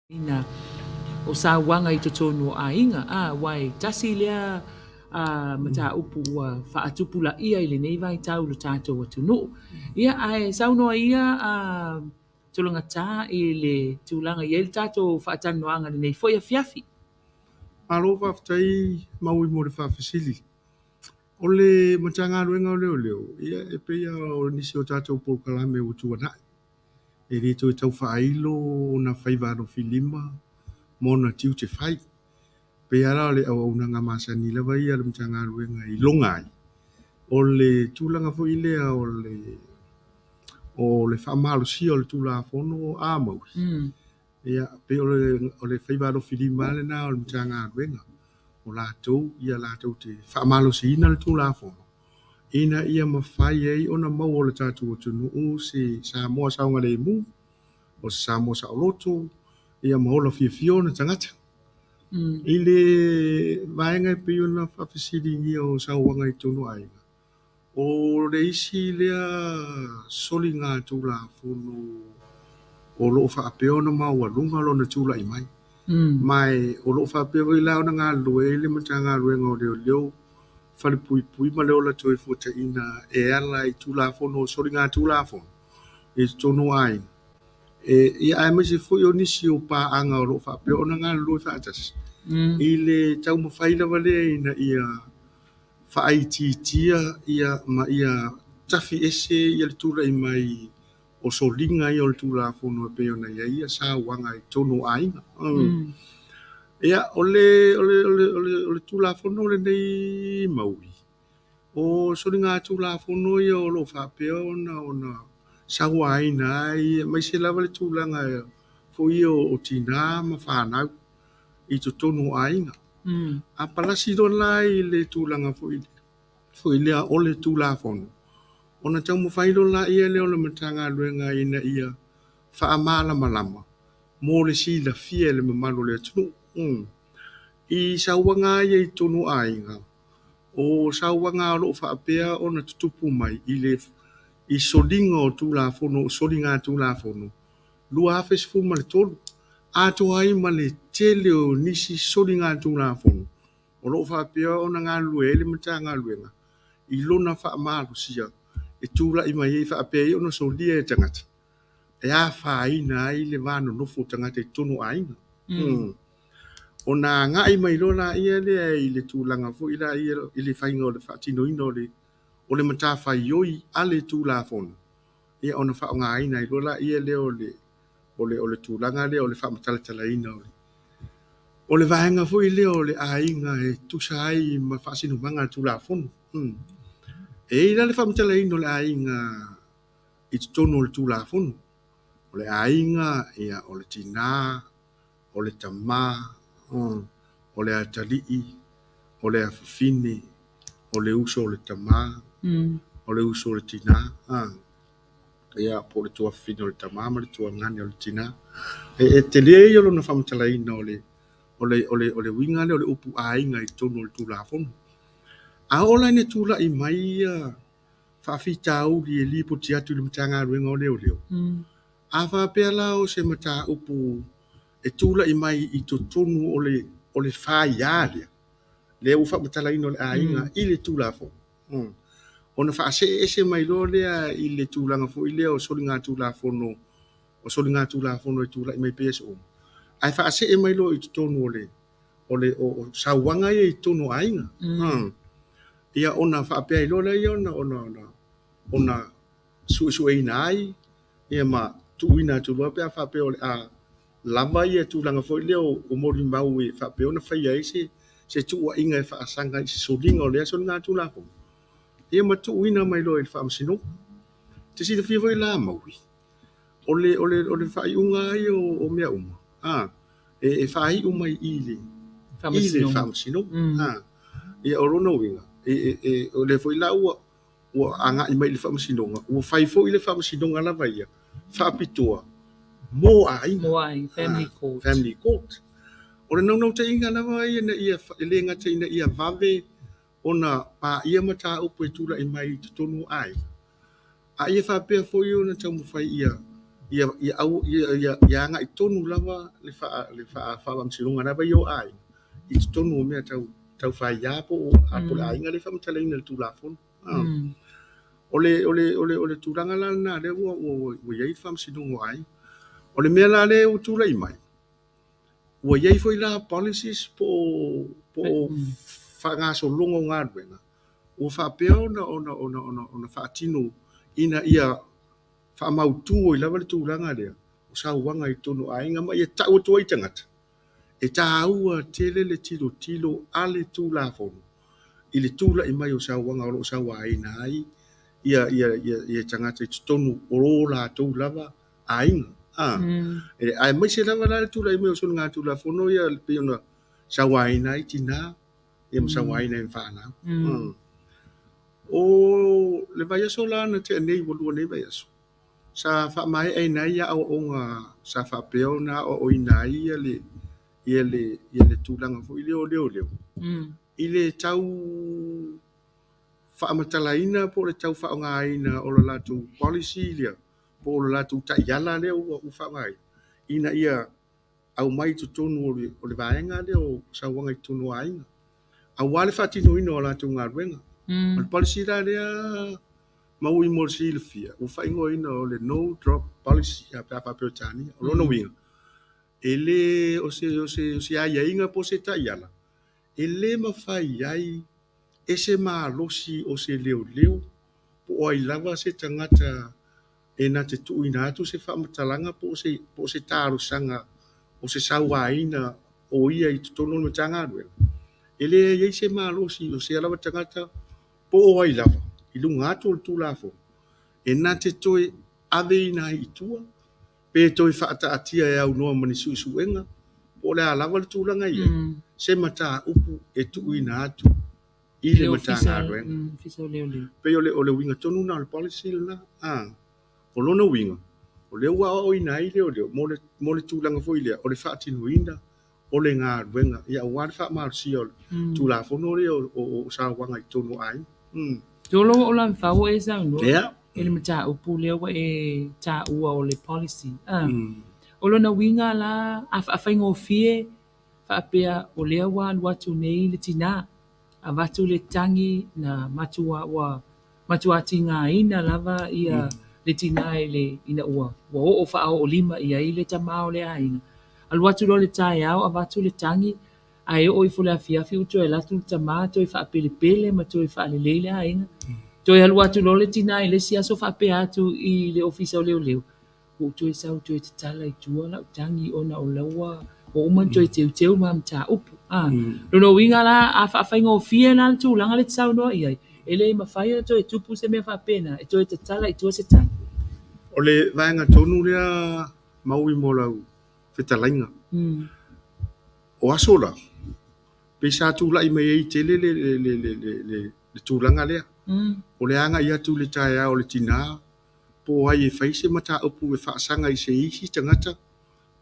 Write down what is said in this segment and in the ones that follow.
Ina o sauaga i totonu o aiga, a, aua e tasi lea mataupu ua faatupulaia i lenei vaitau i lo tatou atunuu. Ia, ae saunoa ia a Tologata i le tulaga e i ai le tatou faatalanoaga i lenei foi afiafi. Malo faafetai Maui mo le faafesili. O le Matagaluega o Leoleo, ia e pei lava o nisi o tatou polokalame ua tuanai, e le toe tau faailo ona faiva alofilima ma ona tiute fai. E pei lava la o le auaunaga masani lava ia a le Matagaluega e iloga ai, o le tulaga foi lea o le faamalosia o le Tulafono a Maui, ia, pei o le faiva alofilima lava lena o le Matagaluega, o latou ia latou te faamalosiina le Tulafono, ina ia mafai ai ona maua e le tatou atunuu se Samoa saogalemu, o se Samoa saoloto, ia ma ola fiafia ona tagata. I le vaega e pei ona faafesiligia o sauaga i totonu o aiga, o le isi lea soligatulafono o lo o faapea ona maualuga lona tulai mai. Ma o lo o faapea foi la ona galulue ai le Matagaluega o Leoleo, Falepuipui ma le Ola Toefuataiga e ala i Tulafono o soligatulafono i totonu o aiga. Ia aemaise foi o nisi o paaga o lo o faapea ona galulue faatasi i le taumafai lava lea ina ia faaitiitia ia ma ia tafi ese ia le tulai mai o soliga ia o le Tulafono e pei ona i ai sauaga i totonu o aiga. Ia, o le Tulafono lenei Maui, o soligatulafono ia o lo o faapea ona sauaina ai, aemaise lava le tulaga foi ia o tina ma fanau i totonu o aiga. A palasi loa la i le tulaga foi lea o le Tulafono, ona taumafai loa lea o le Matagaluega ina ia faamalamalama mo le silafia e le mamalu o le atunuu. I sauaga ia i totonu o aiga, o sauaga o lo o faapea ona tutupu mai i soliga o Tulafono o soligatulafono 2013, atoa ai ma le tele o nisi soligatulafono o lo o faapea ona galulue ai le Matagaluega i lona faamalosia e tulai mai ai faapea ai ona solia e tagata e afaina ai le va nonofo o tagata i totonu o aiga. Ona agai mai loa laia lea i le tulaga foi laia i le faiga o le faatinoina o le matafaioi a le Tulafono, ia ona faaaogaina ai loa laia lea o le tulaga lea o le faamatalatalaina o le vaega foi lea o le aiga e tusa ai ma faasinomaga a le Tulafono. E i ai la le faamatalaina o le aiga i totonu o le Tulafono. O le aiga, ia, o le tina, o le tama, o le atalii, o le afafine, o le uso o le tama, o le uso o le tina, ia, po o le tuafafine o le tama ma le tuagane o le tina. E tele ia lona faamatalaina o le uiga lea o le upu aiga i totonu o le Tulafono. A oo la ina tulai mai ia faafitauli e lipoti atu i le Matagaluega o Leoleo, a faapea la o se mataupu e tulai mai i totonu o le faia lea, lea ua faamatalaina o le aiga i le Tulafono, ona faasee ese mai loa lea i le tulaga foi lea o soligatulafono, e tulai mai pei aso uma, ae faasee mai loa i totonu o sauaga ia i totonu o aiga. Ia ona faapea ai loa lea ona suesueina ai, ia ma tuuina atu loa pe a faapea o le a lava ia tulaga foi lea o molimau e faapea ona faia ai se tuuaiga e faasaga i se soliga o lea soligatulafono, ia ma tuuina mai loa i le Faamasinoga. Te silafia foi la Maui, o le faaiuga ia o mea uma, e faaiu mai i le Faamasinoga. Ia o lona uiga, o lea foi la ua agai mai i le Faamasinoga, ua fai foi le Faamasinoga lava ia faapitoa mo aiga, family court. Family court. O le naunautaiga lava ia ina ia e le gata ina ia vave ona paia mataupu e tulai mai i totonu o aiga, a ia faapea foi ona taumafai ia Ia ia au ia ia ia agai tonu lava le faa le faa faamasinoga lava ia o aiga i totonu o mea tau tau faia po o a po o le aiga lea e faamatalaina i le Tulafono. O le o le o le o le tulaga la lena lea ua ua ua i ai le faamasinoga o aiga. O le mea la lea ua tulai mai, ua i ai foi la policies po o po o faagasologa o galuega ua faapea ona ona ona ona ona faatino ina ia faamautu ai lava le tulaga lea o sauaga i totonu o aiga ma ia tau atu ai i tagata, e taua tele le tilotilo a le Tulafono i le tulai mai o sauaga o lo o sauaina ai ia ia ia ia tagata i totonu o o latou lava aiga. Aemaise lava la le tulai mai o soligatulafono ia e pei ona sauaina ai tina ia ma sauaina ai ma fanau. O le vaiaso la na tea nei, ua lua nei vaiaso, sa faamaeaina ai aoaoga sa faapea ona aoaoina ai ia le ia le ia le tulaga foi lea o leoleo i le tau faamatalaina po o le tau faaaogaina o le latou policy lea po o le latou taiala lea ua faaaogaina ina ia aumai i totonu o le vaega lea o sauaga i totonu o aiga, aua le faatinoina o latou galuega. O le policy la lea Maui mo le silafia, ua faaigoaina o le no drop policy pe a faapea o Peretania. O lona uiga, e le o se, o se, o se aiaiga po o se taiala, e le mafai ai e se malosi o se leoleo po o ai lava se tagata e na te tuuina atu se faamatalaga po o se, po o se talosaga o se sauaina o ia i totonu o le Matagaluega. E leai ai se malosi o sea lava tagata po o ai lava i luga atu o le Tulafono e na te toe aveina ai i tua pe toe faataatia e aunoa ma ni suesuega po o le a lava le tulaga e i ai, se mataupu e tuuina atu i le Matagaluega. Pei o le, o le uiga tonu lena o le policy lena. O lona uiga, o lea ua aoaoina ai leoleo mo le, mo le tulaga foi lea o le faatinoina o le galuega ia aua le faamalosia o le Tulafono lea o, o, o sauaga i totonu o aiga. Tolo o la mfau e saunoa i le mataupu lea ua e taua o le policy. O lona uiga la, a faafaigofie faapea o lea ua alu atu nei le tinā, avatu le tagi na matua ua matua tigaina lava ia le tinā i le ina ua ua oo faaoolima i ai le tamā o le aiga. Alu atu loa le taeao avatu le tagi, ae oo ifo le afiafi ua toe alu atu le tamā toe faapelepele ma toe faalelei le aiga. Toe alu atu loa le tinā i le isi aso faapea atu i le ofisa o leoleo, ua ou toe sau toe tatala i tua lau tagi ona o la ua ua uma ona toe teuteu ma mataupu. Lona uiga la, a faafaigofie la le tulaga lea e te saunoa i ai, e le mafai ona toe tupu se mea faapena e toe tatala i tua se tagi. O le vaega tonu lea Maui mo lau fetalaiga. O aso la, pei sa tulai mai ai tele le, le, le, le, le, le, le tulaga lea. O le agai atu i le taeao o le tinā, po o ai e fai se mataupu e faasaga i se isi tagata,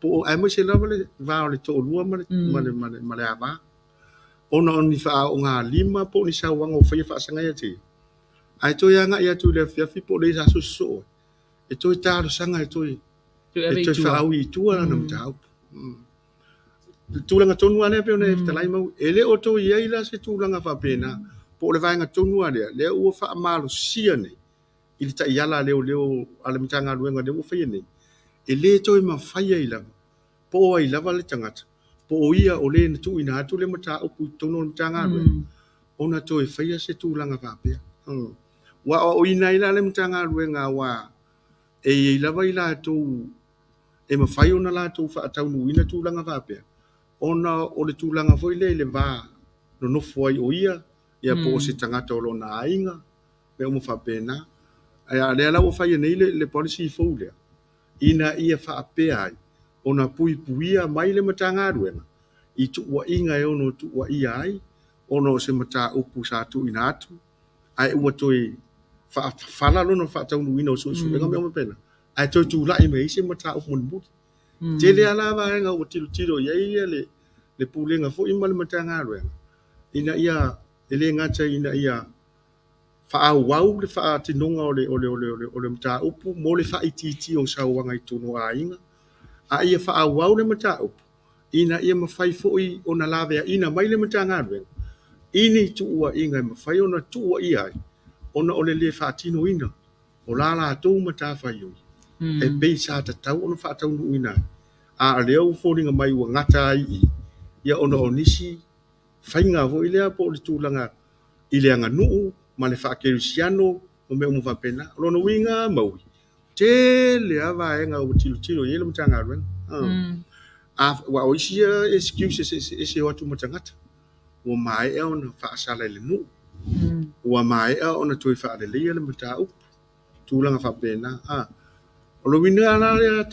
po o aemaise lava le va o le toalua ma le, ma le, ma le, ma le ava. Ona o ni faaogalima po o ni sauaga ua faia faasaga ia te ia. Ae toe agai atu i le afiafi po o le aso sosoo ai, e toe talosaga e toe, e toe faaui i tua lana mataupu. Le tulaga tonu lava lea pei ona e fetalai Maui, e le o toe i ai la se tulaga faapena, po o le vaega tonu lava lea, lea ua faamalosia nei i le taiala a leoleo a le Matagaluega lea ua faia nei, e le toe mafai ai lava, po o ai lava le tagata, po o ia o le na tuuina atu le mataupu i totonu o le Matagaluega, ona toe faia se tulaga faapea. Ua aoaoina ai la le Matagaluega aua e i ai lava i latou e mafai ona latou faataunuuina tulaga faapea, ona o le tulaga foi lea i le va nonofo ai o ia, ia po o se tagata o lona aiga, mea uma faapena. Ae a o lea la ua faia nei le, le policy fou lea, ina ia faapea ai ona puipuia mai le Matagaluega i tuuaiga e ono tuuaia ai ona o se mataupu sa tuuina atu ae ua toe faafafala lona faataunuuina o suesuega mea uma faapena, ae toe tulai mai ai se mataupu mulimuli. Tele lava la vaega ua tilotilo i ai ia le, le Pulega foi ma le Matagaluega ina ia, e le gata ina ia Faaauau le faatinoga o le o le o le o le mataupu mo le faaitiitia o sauaga i totonu o aiga, a ia faaauau le mataupu ina ia mafai foi ona laveaiina mai le Matagaluega i ni tuuaiga e mafai ona tuuaia ai ona o le lē faatinoina o la latou matafaioi e pei sa tatau ona faataunuuina ai. A o lea ua foliga mai ua gata ai i i, ia ona o nisi faiga foi lea po o le tulaga i le aganuu ma le faakerisiano ma mea uma faapena. O lona uiga Maui, tele lava vaega ua tilotilo i ai le Matagaluega. Aua o isi ia excuses e eseese o atu ma tagata, ua maea ona faasala i le nuu, ua maea ona toe faaleleia le mataupu, tulaga faapena. O le uiga la lea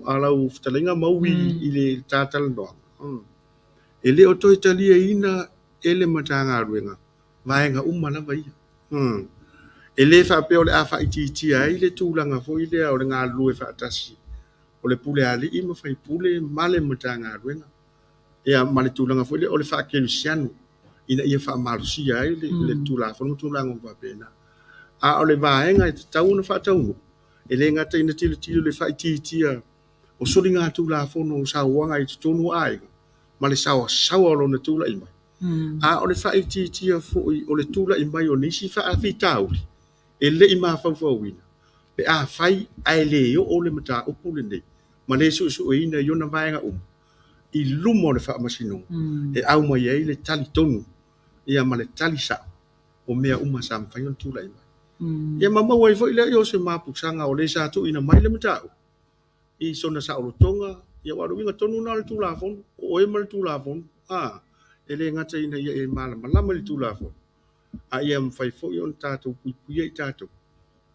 a lau fetalaiga Maui i le ta talanoaga, e le o toe taliaina e le Matagaluega vaega uma lava ia. E le faapea o le a faaitiitia ai le tulaga foi lea o le galulue faatasi o le pule a alii ma faipule ma le Matagaluega, ia ma le tulaga foi lea o le faakerisiano ina ia faamalosia ai le Tulafono ma tulaga uma faapena. A o le vaega e tatau ona faataunuu, e le gata ina tilotilo i le faaitiitia o soligatulafono o sauaga i totonu o aiga ma le saoasaoa o lona tulai mai, a o le faaitiitia foi o le tulai mai o nisi faafitauli e le i mafaufauina pe afai ae le oo le mataupu lenei ma le suesueina i ona vaega uma i luma o le Faamasinoga e aumai ai le tali tonu ia ma le tali sao o mea uma sa mafai ona tulai mai. Ia ma maua ai foi lea o se mapusaga o le sa tuuina mai le mataupu i sona saolotoga, ia aua o le uiga tonu lena o le Tulafono, o oe ma le Tulafono, e le gata ina ia e malamalama i le Tulafono, a ia mafai foi ona tatou puipuia i tatou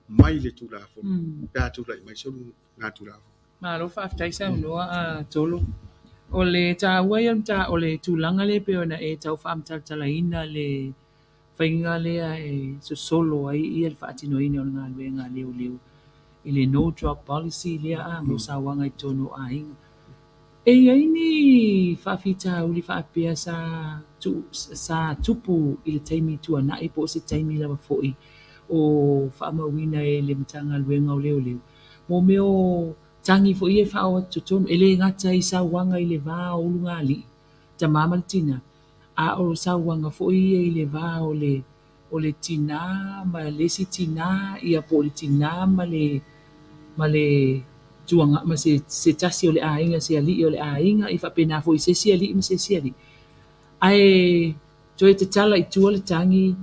mai le Tulafono pe a tulai mai soligatulafono. Malo faafetai saunoa a Tolo. O le taua ia o le tulaga lea pei ona e tau faamatalatalaina le faiga lea e sosolo ai ia le faatinoina o le galuega a leoleo i le no drug policy lea a mo sauaga i totonu o aiga. E i ai ni faafitauli faapea sa tupu i le taimi tuanai po o se taimi lava foi o faamauina e le Matagaluega o Leoleo mo mea o tagi foi ia e faaoo atu i totonu, e le gata i sauaga i le va o ulugalii, tama ma le tina, a o sauaga foi ia i le va o le tina ma le isi tina, ia po o le tina ma le ma le tuaga, ma se, se tasi o le aiga, se alii o le aiga, e faapena foi i se isi alii ma se isi alii. Ae toe tatala i tua le tagi,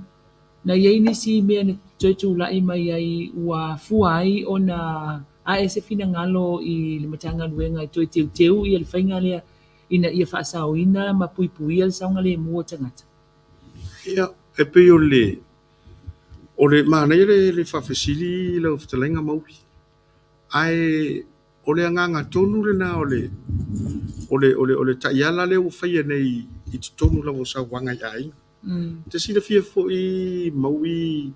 na i ai nisi mea na toe tulai mai ai ua afua ai ona ae se finagalo i le Matagaluega e toe teuteu ia le faiga lea ina ia faasaoina ma puipuia le saogalemu o tagata. Ia, e pei o le o le manaia le faafesili lau fetalaiga Maui. Ae o le agaga tonu lena o le o le o le o le taiala lea ua faia nei i totonu lava o sauaga i aiga. E te silafia foi Maui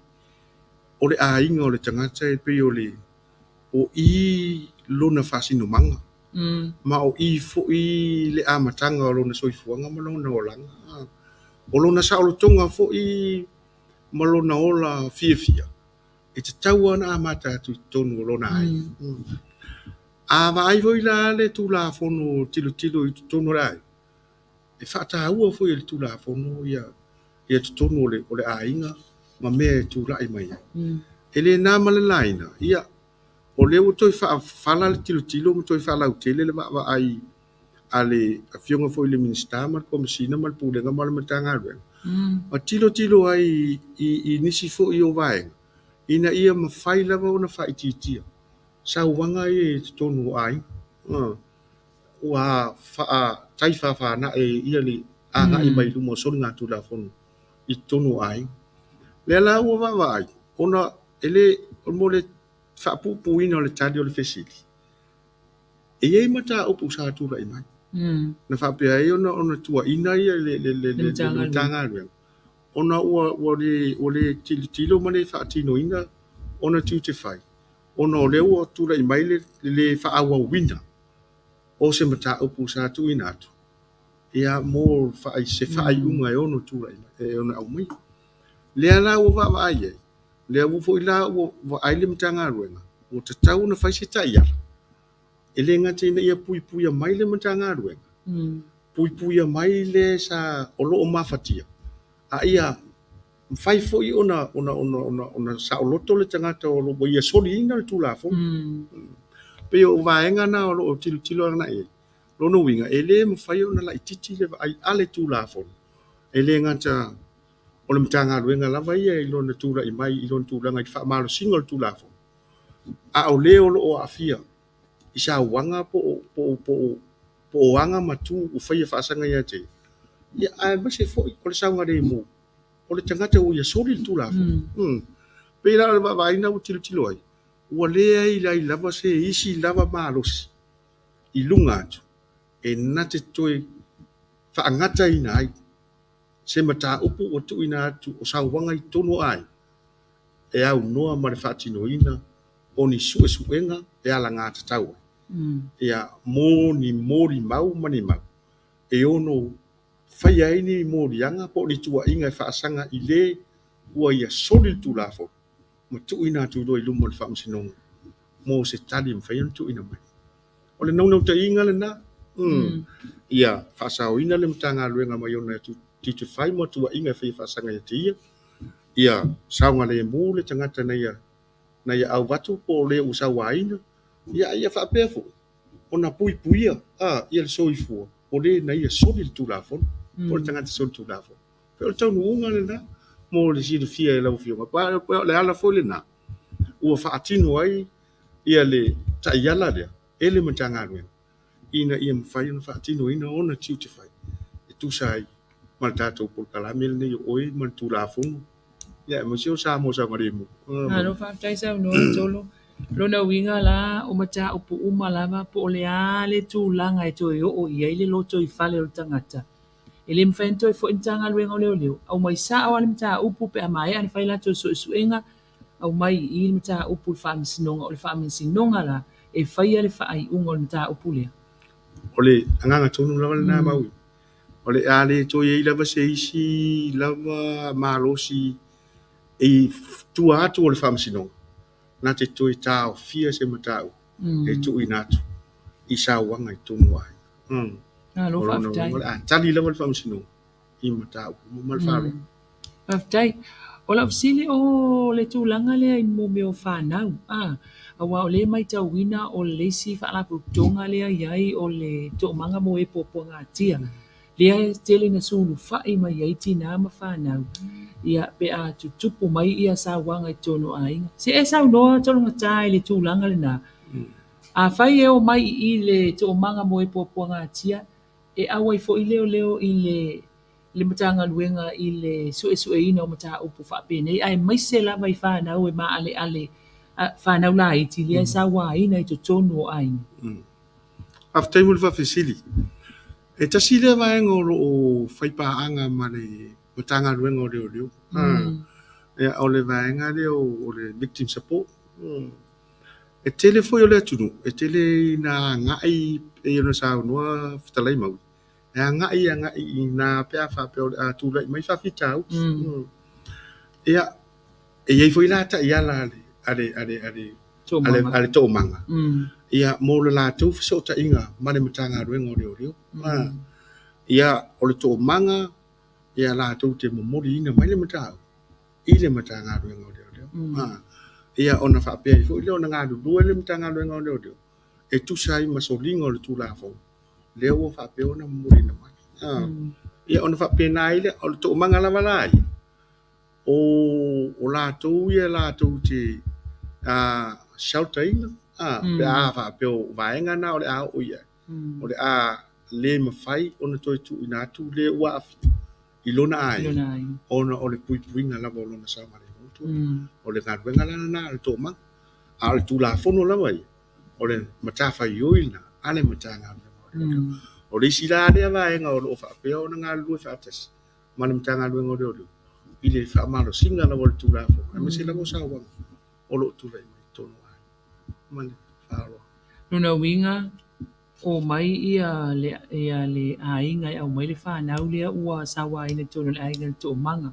o le aiga o le tagata e pei o le o i lona faasinomaga ma o i foi le amataga o lona soifuaga ma lona olaga. O lona saolotoga foi ma lona ola fiafia e tatau ona amata atu i totonu o lona aiga. A vaai foi la le Tulafono tilotilo i totonu o le aiga, e faataua foi e le Tulafono ia totonu o le aiga ma mea e tulai mai ai. E le na ma le laina, ia, o lea ua toe faafala le tilotilo ma toe faalautele le vaavaai a le afioga foi i le Minisita ma le Komesina ma le Pulega ma le Matagaluega. Ma tilotilo ai i nisi foi o vaega ina ia mafai lava ona faaitiitia sauaga ia i totonu o aiga. Ua faataifaafanae ia le agai mai luma o soligatulafono i totonu o aiga. Lea la ua vaavaai, ona e le mo le faapuupuuina o le tali o le fesili, e i ai mataupu sa tulai mai. Na faapea ai ona tuuaina ia le Matagaluega, ona ua le tilotilo ma le faatinoina ona tiute fai, ona o lea ua tulai mai le le faaauauina o se mataupu sa tuuina atu, ia mo se faaiuga e ono tulai mai, e ono aumaia. Lea la ua vaavaai ai, lea ua foi la ua vaai le Matagaluega, ua tatau ona fai se taiala, e le gata ina ia puipuia mai le Matagaluega, puipuia mai le sa o lo o mafatia, a ia mafai foi ona saoloto le tagata o lo o ia soliina le Tulafono. Pei o vaega na o lo o tilotilo agai i ai. Lona uiga, e le mafai ona laitiiti le vaai a le Tulafono, e le gata o le Matagaluega lava ia i lona tulai mai i lona tulaga i le faamalosiga o le Tulafono, a o le o lo o aafia i sauaga po o aga ma tu ua faia faasaga ia te ia, aemaise foi o le saogalemu o le tagata ua ia soli le Tulafono. Pei la o le vaavaaiga ua tilotilo ai, ua leai ai lava se isi lava malosi i luga atu e na te toe faagataina ai se mataupu ua tuuina atu o sauaga i totonu o aiga e aunoa ma le faatinoina o ni suesuega e alagatatau ai. Ia, mo ni molimau ma ni mau e ono faia ai ni moliaga po o ni tuuaiga e faasaga i le ua ia soli le Tulafono ma tuuina atu loa i luma o le Faamasinoga mo se tali e mafai ona tuuina mai. O le naunautaiga lena, ia faasaoina le Matagaluega mai ona tiute fai ma tuuaiga e faia faasaga ia te ia, ia saogalemu le tagata na ia auvatu po o le ua sauaina, ia ia faapea foi ona puipuia ia le soifua o le na ia soli le Tulafono, po o le tagata soli Tulafono. Pei o le taunuuga lena mo le silafia e lau Afioga. O le ala foi lena ua faatino ai ia le taiala lea e le Matagaluega ina ia mafai ona faatinoina ona tiute fai e tusa ai ma le tatou polokalame lenei o oe ma le Tulafono, ia aemaise o Samoa saogalemu. Malo faafetai saunoa Tolo. Lona uiga la o mataupu uma lava po o le a le tulaga e toe oo i ai le lotoifale o le tagata. E le mafai ona toe foi le Matagaluega o Leoleo, aumai sao lava le mataupu pe a maea ona fai latou suesuega, aumai i i le mataupu i le Faamasinoga. O le Faamasinoga la e faia le faaiuga o le mataupu lea. O le agaga tonu lava lena Maui. O le a le toe i ai lava se isi lava malosi i tua atu o le Faamasinoga, na te toe taofia se mataupu e tuuina atu i sauaga i totonu o aiga. Malo faafetai. O le a tali lava le Faamasinoga i mataupu ma le faaaloalo. Faafetai. O lau fesili o le tulaga lea i mea o fanau, aua o lea e matauina o le isi faalapotopotoga lea i ai o le toomaga mo e puapuagatia. Lea e tele na sulufai mai ai tina ma fanau, ia pe a tutupu mai ia sauaga i totonu o aiga. Se e saunoa Tologata i le tulaga lena. Afai e o mai i le toomaga mo e puapuagatia, e auai foi leoleo i le Matagaluega i le suesueina o mataupu faapenei, aemaise lava i fanau e maaleale, fanau laiti lea e sauaina i totonu o aiga. Faafetai mo le faafesili. E tasi lea vaega o lo o faipaaga ma le Matagaluega o Leoleo. O le vaega lea o le victim support. E tele foi o le atunuu, e tele ina agai pei ona saunoa fetalai Maui, e agai agai i ina pe a faapea o le a tulai mai faafitauli. Ia, e i ai foi la taiala a le toomaga, ia mo le latou fesootaiga ma le Matagaluega o Leoleo. Ia, o le toomaga, ia latou te momoliina mai le mataupu i le Matagaluega o Leoleo. Ia, ona faapea ai foi lea ona galulue le Matagaluega o Leoleo e tusa ai ma soliga o le Tulafono lea ua faapea ona momoliina mai. Ia, ona faapena ai lea, o le toomaga lava la ia, o latou ia latou te shelter ina, pe a faapea o vaega na o le a oo i ai, o le a le mafai ona toe tuuina atu le ua aafia i lona aiga, ona o le puipuiga lava o lona saogalemu. O le galuega la lena a le toomaga. A o le Tulafono lava ia, o le matafaioi lena a le Matagaluega o Leoleo. O le isi la lea vaega o lo o faapea ona galulue faatasi ma le Matagaluega o Leoleo i le faamalosiga lava o le Tulafono, aemaise lava o sauaga o lo o tulai mai i totonu o aiga. Ma le faaaloalo. Lona uiga, o mai ia le aiga e aumai le fanau lea ua sauaina i totonu o le aiga i le toomaga.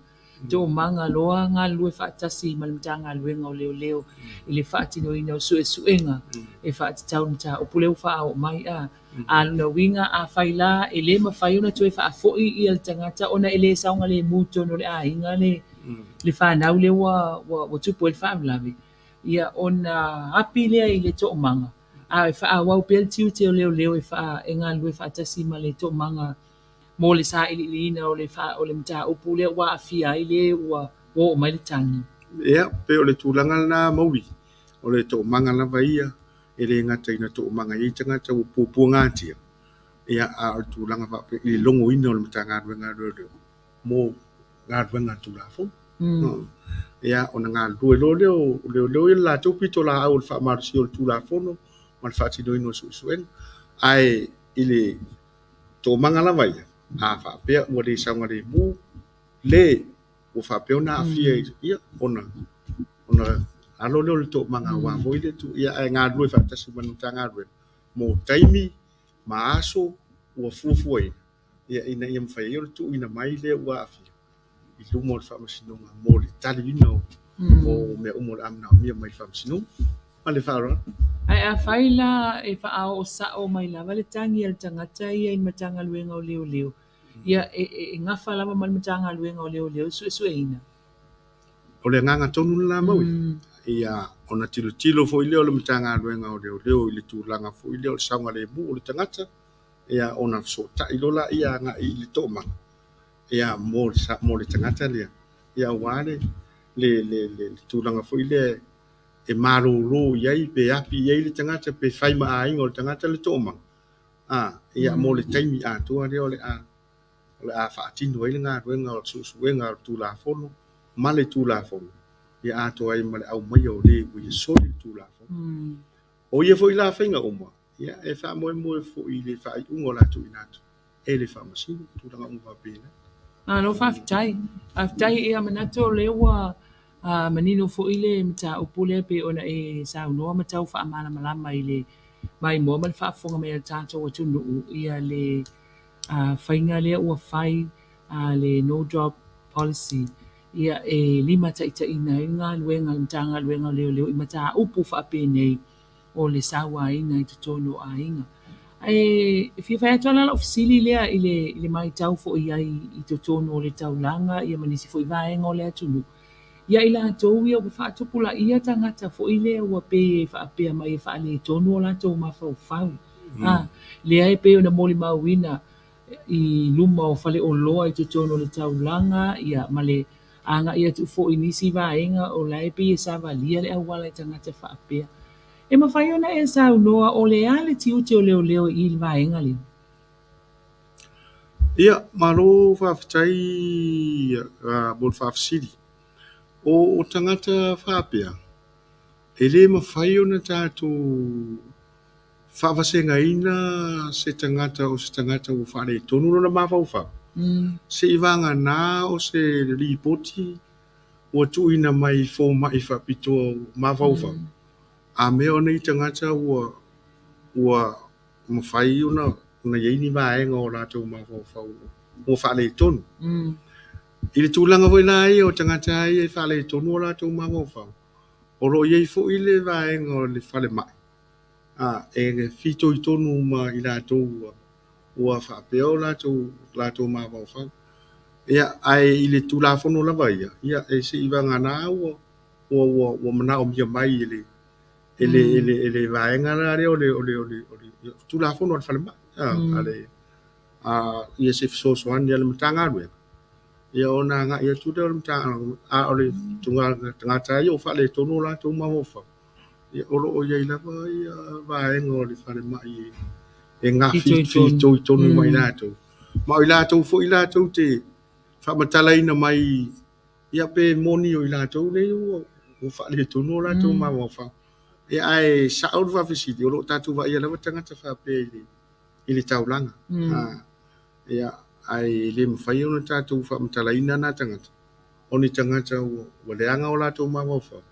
Toomaga loa galulue faatasi ma le Matagaluega o Leoleo i le faatinoina o suesuega e faatatau i le mataupu lea ua faaoo mai. A a o lona uiga, afai la e le mafai ona toe faafoi ia le tagata ona e le saogalemu i totonu o le aiga le le fanau lea ua tupu ai le faalavelave, ia ona api lea i le toomaga, a e faaauau pea le tiute o leoleo e galulue faatasi ma le toomaga mo le sailiiliina o le mataupu lea ua aafia ai le ua oo mai le tagi. Ia, pei o le tulaga lena Mauli, o le toomaga lava ia, e le gata ina toomaga i ai tagata ua puapuagatia, ia, a o le tulaga faapea i le logoina o le Matagaluega a Leoleo mo galuega a le Tulafono. Ia, ona galulue loa lea o leoleo ia le latou pitolaau o le faamalosia o le Tulafono ma le faatinoina o suesuega. Ae i le toomaga lava ia, a faapea ua le saogalemu le ua faapea ona aafia i ia, ona alo lea o le toomaga aua foi le tu, ia, ae galulue faatasi ma le Matagaluega mo taimi ma aso ua fuafuaina, ia, ina ia mafai ai ona tuuina mai le ua aafia i luma o le Faamasinoga mo le taliina o mea uma o le a manaomia mai le Faamasinoga. Ma le faaaloalo. Ae afai la e faaoo sao mai lava le tagi a le tagata ia i le Matagaluega o Leoleo, ia e gafa lava ma le Matagaluega o Leoleo suesueina. O le agaga tonu lena Maui. Ia, ona tilotilo foi lea o le Matagaluega o Leoleo i le tulaga foi lea o le saogalemu o le tagata, ia, ona fesootai loa laia agai i le toomaga, ia, mo le tagata lea, ia, aua le tulaga foi lea e malolo i ai, pe api i ai le tagata, pe fai ma aiga o le tagata le toomaga, ia, mo le taimi atoa lea o le a faatino ai le galuega o le suesuega o le Tulafono ma le Tulafono, ia atoa ai ma le aumaia o le ua ia soli le Tulafono. O ia foi la faiga uma, ia, e faamoemoe foi i le faaiuga o le a tuuina atu e le Faamasino, tulaga uma faapena. Malo faafetai. Faafetai, ia manatu o lea ua manino foi le mataupu lea pei ona e saunoa ma tau faamalamalama i le maimoa ma le faafofoga mai a le tatou atunuu ia le faiga lea ua fai le no drop policy, ia e limataitaiina ai le galuega a le Matagaluega o Leoleo i mataupu faapenei o le sauaina i totonu o aiga. Ae fia fai atu lava lau fesili lea i le matau foi i ai i totonu o le taulaga ia ma nisi foi vaega o le atunuu, ia i latou ia ua faatupulaia tagata foi lea ua pei e faapea mai e faaletonu o latou mafaufau. Lea e pei ona molimauina i luma o faleoloa i totonu o le taulaga, ia, ma le agai atu foi i nisi vaega o la e pei e savalia le auala i tagata faapea. E mafai ona e saunoa o le a le tiute o leoleo i le vaega lea? Ia, malo faafetai mo le faafesili. O tagata faapea, e le mafai ona tatou faavasegaina se tagata o se tagata ua faaletonu lona mafaufau. Seivagana o se lipoti ua tuuina mai i fomai faapitoa mafaufau. A mea o nei tagata ua mafai ona i ai ni vaega o latou mafaufau ua faaletonu. I le tulaga foi la ia o tagata ia e faaletonu o latou mafaufau, o lo o i ai foi le vaega o le falemai e fitoitonu ma i latou ua faapea o latou mafaufau. Ia, ae i le Tulafono lava ia, ia e seivagana ua manaomia mai e le vaega la lea o le Tulafono a le falemai, ia se fesoasoani a le Matagaluega, ia ona agai atu lea o le Matagaluega, a o le tagata ia ua faaletonu o latou mafaufau, ia o lo o i ai lava ia vaega o le falemai e gafitoitonu mai latou. Ma o i latou foi latou te faamatalaina mai, ia pe moni o i latou nei ua faaletonu o latou mafaufau. Ia, ae sao le faafesili, o lo o tatou vaaia lava tagata faapea i le taulaga. Ia, ae le mafai ona tatou faamatalaina na tagata, o ni tagata ua leaga o latou mafaufau,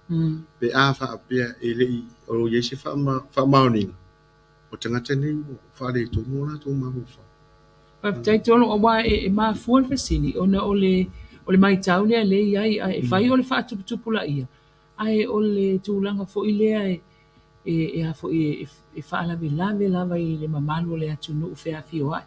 pe a faapea e le i o i ai se faamaoniga, o tagata nei ua faaletonu o latou mafaufau. Faafetai Tolo, aua e mafua le fesili ona o le O le matau lea lea e i ai, ae e fai o le faatuputupulaia, ae o le tulaga foi lea e a foi e faalavelave lava i le mamalu o le atunuu feafioai.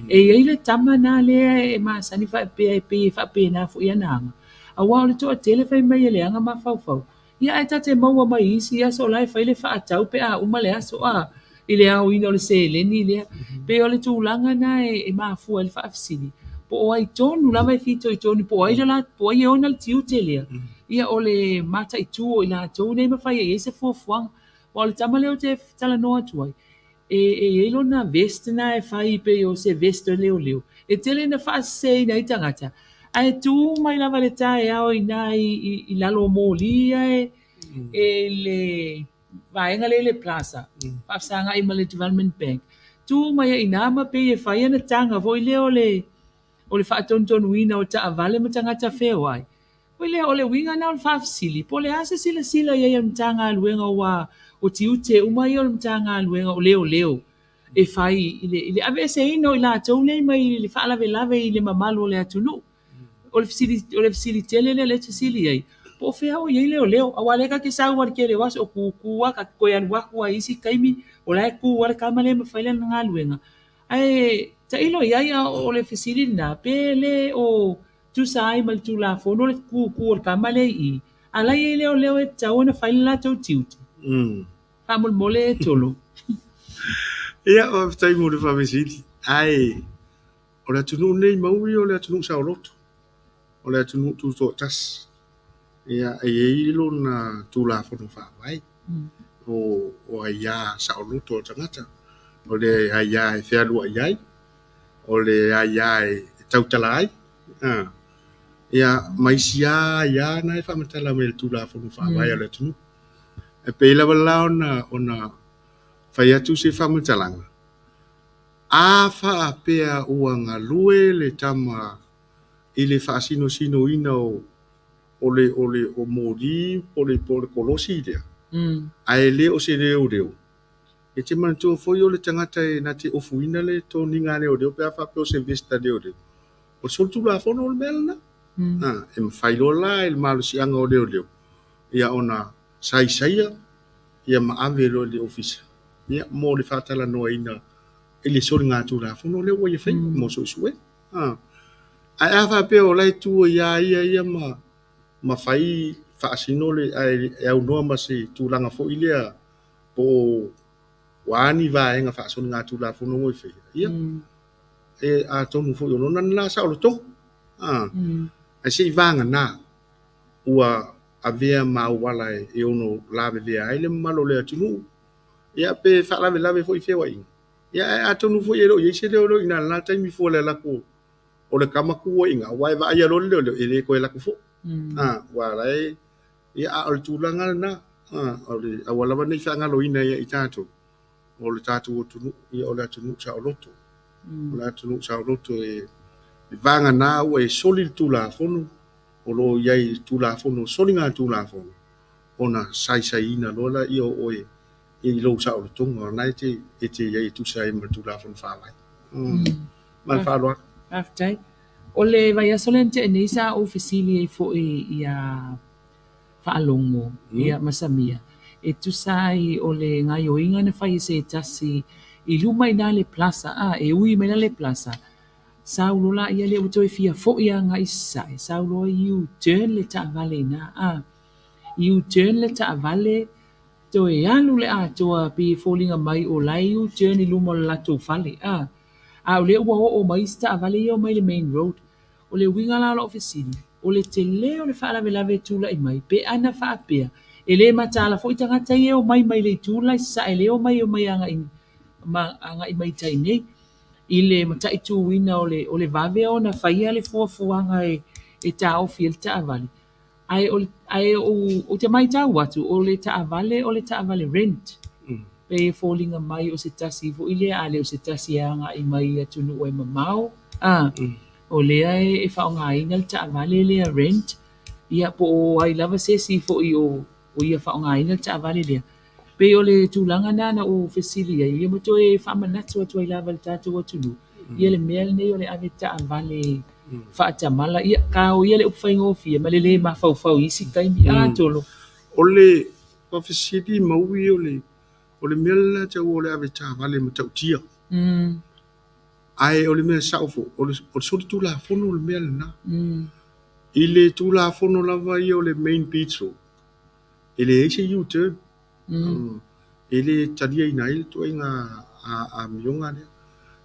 E i ai le tama lena lea e masani faapea e pei e faapena foi ana aga, aua o le toatele fai mai e leaga mafaufau, ia ae ta te maua mai i isi aso o la e fai le faatau pe a uma le aso a, i le aoina o le seleni lea. Pei o le tulaga lena e mafua ai le faafesili, po o ai tonu lava e fitoitonu, po o ai po o ai e ona le tiute lea, ia o le mataitu o i latou nei ma fai ai i ai se fuafuaga. Aua o le tama lea ou te talanoa atu ai, e i ai lona vest lena e fai pei o se vest a leoleo, e tele ina faaseseina ai tagata, ae tu mai lava i le taeao i ina i lalo o moli ia e le vaega lea i le Plaza, faafesagai ma le Development Bank, tu mai ai i ina ma pei e fai ana taga foi lea o le faatonutonuina o taavale ma tagata feoai. Foi lea, o le uiga lena o le faafesili, po o le a se silasila i ai a le Matagaluega aua o tiute uma ia o le Matagaluega o leoleo e fai i le aveeseina o i latou nei mai le faalavelave i le mamalu o le atunuu. O le fesili tele lea lea e fesili ai, po o fea o i ai leoleo, aua o lea ta te sau lava i le tele o aso o tutu lava, ta te toe alu atu lava i isi taimi, o la e tu lava le tama lea ma fai lana galuega. Ae tailo i ai, a o le fesili lena, pe le o tusa ai ma le Tulafono le tutu o le tama lea i i, a o la e i ai leoleo e tatau ona fai le latou tiute. Faamolemole Tolo. Ia, faafetai mo le faafesili. Ae o le atunuu lenei Maui o le atunuu saoloto, o le atunuu tutoatasi. Ia, e i ai lona Tulafono Faavae o aia saoloto a tagata, o le aia e fealuai ai, o le aia e tautala ai. Ia, ma isi lava aia na e faamatala mai e le Tulafono Faavae a le atunuu. E pei lava la ona fai atu se faamatalaga, a faapea ua galue le tama i le faasinosinoina o moli po o le kolosi lea, ae le o se leoleo, e te manatua foi o le tagata e na te ofuina le toniga a leoleo pe a faapea o se vest a leoleo. O le solitulafono o le mea lena. E mafai loa la e le malosiaga o leoleo ia ona saisaia ia ma ave loa i le ofisa ia mo le faatalanoaina i le soligatulafono lea ua ia faia mo suesuega. Ae a faapea o la e tu ai lava ia ma fai faasino le ae aunoa ma se tulaga foi lea po o a ni vaega faasoligatulafono ua e faia, ia, e atonu foi o lona lena saolotoga. Ae se i vagana ua avea ma auala e ono lavevea ai le mamalu o le atunuu, ia pe faalavelave foi i feoaiga. Ia ae atonu foi e le o i ai se leoleo i ina i lena taimi fua i le alu atu o le tama tu ai i ina, aua e vaaia loa le leoleo e le toe alu atu foi. Aua la e, ia a o le tulaga lena, o le aua lava ne i faagaloina ia i tatou, o le tatou atunuu, ia o le atunuu saoloto. O le atunuu saoloto e vagana ua e soli le Tulafono, o lo o i ai le Tulafono soligatulafono, ona saisaiina loa laia o oe i lou saolotoga, o lena e te i ai e tusa ai ma le Tulafono Faavae. Ma le faaaloalo. Faafetai. O le vaiaso lea na tea nei sa ou fesili ai foi ia Faalogo ia ma Samia, e tusa ai o le gaoioiga na fai e se tasi i luma i ina le Plaza, a, e ui mai la le Plaza, sau loa laia lea ua toe fia foi agai i sasae, sau loa U-turn le taavale i ina, a, U-turn le taavale, toe alu le atoa pei e foliga mai o la e U-turn i luma o le latou fale, a, a o lea ua oo mai isi taavale ia omai i le main road. O le uiga la o lau fesili, o le tele o le faalavelave e tulai mai pe ana faapea e le mataala foi tagata ia e omai mai le itu la i sasae lea e omai omai agai mai tai nei i le mataituina o le vave ona faia le fuafuaga e taofi ai le taavale. Ae ou te matau atu o le taavale rent, pei e foliga mai o se tasi foi lea, a le o se tasi e agai mai i atunuu e mamao, a, o lea e faaaogaina le taavale lea rent, ia po o ai lava se isi foi o ia faaaogaina le taavale lea. Pei o le tulaga lena na ou fesili ai, ia ma toe faamanatu atu ai lava i le tatou atunuu, ia le mea lenei o le ave taavale Faatamala, ia, taoia le upu faigofie ma le lē mafaufau i isi taimi. A Tolo. O le faafesili maui o le o le mea lena taua o le avetaavale matautia. Ae o le mea sao foi, o le solitulafono le mea lena. I le Tulafono lava ia o le Main Beach Road, e leai se U-turn. E le taliaina ai le ituaiga amioga lea.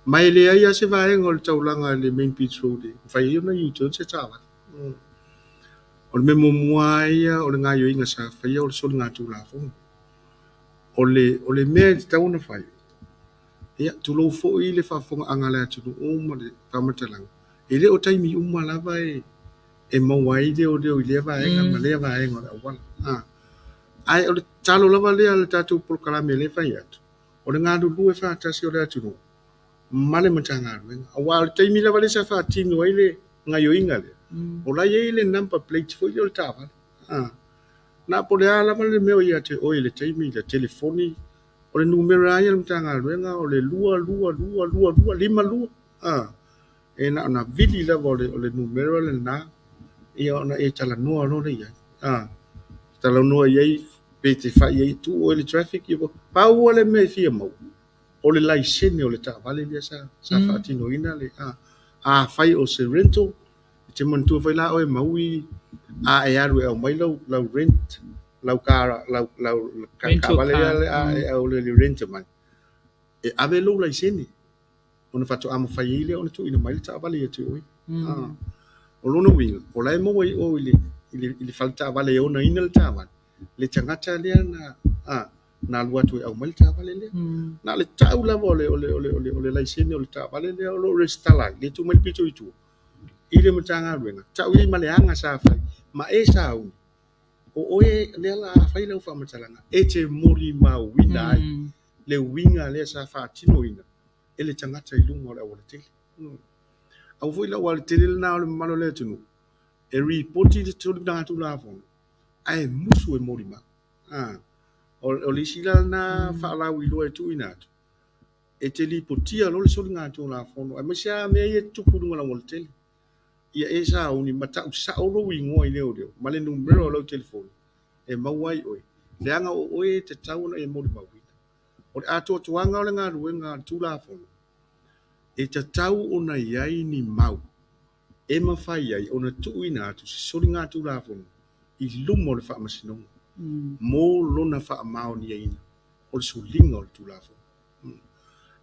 Ma e leai lava se vaega o le taulaga i le Main Beach Road e mafai ai ona U-turn se taavale. O le mea muamua lava ia o le gaoioiga sa faia o le soligatulafono. O le mea e tatau ona fai, ia, tulou foi le faafofogaaga a le atunuu ma le faamatalaga, e le o taimi uma lava e maua ai leoleo i lea vaega ma lea vaega o le auala. Ae o le tatalo lava lea a le tatou polokalame lea e fai atu, o le galulue faatasi o le atunuu ma le Matagaluega. Aua o le taimi lava lea sa faatino ai le gaoioiga lea, o la e i ai le number plate foi lea o le taavale. Na po o le a lava le mea o ia te oe i le taimi lea, telefoni, o le numera lava ia a le Matagaluega o le 2222252. E na ona vili lava o le numera lena, ia ona e talanoa loa lea i ai. Talanoa i ai pe te fai ai, tuu oe i le traffic, ia pau lava le mea e fia maua, o le laisene o le taavale lea sa faatinoina le afai o se rental, e te manatua foi la oe Maui, a e alu e aumai lau rent, lau taavale lea e au le rent mai, e ave lou laisene, ona faatoa mafai ai lea ona tuuina mai le taavale ia te oe. O lona uiga, o la e maua i o i le fale taavale e onaina le taavale, le tagata lea na alu atu e aumai le taavale lea. Na o le tau lava o le laisene o le taavale lea o lo o resitala ai, le tuu mai le pito i tua, i le Matagaluega, tau i ai ma le aga sa fai, ma e sauni, o oe lea la a fai lau faamatalaga, e te molimauina ai le uiga lea sa faatinoina e le tagata i luga o le aualatele. Aua foi le aualatele lena o le mamalu o le atunuu, e ripoti le soligatulafono, ae musu e molimau. O le isi la lena faalauiloa e tuuina atu, e te lipotia loa le soligatulafono, aemaise lava mea ia e tutupu i luga o le aualatele. Ia e sauni ma tau sao lou igoa i leoleo ma le numera o lau telefoni e maua ai oe, leaga o oe e tatau ona e molimauina. O le atoatoaga o le galuega a le Tulafono, e tatau ona i ai ni mau e mafai ai ona tuuina atu se soligatulafono i luma o le Faamasinoga mo lona faamaoniaina o le soliga o le Tulafono.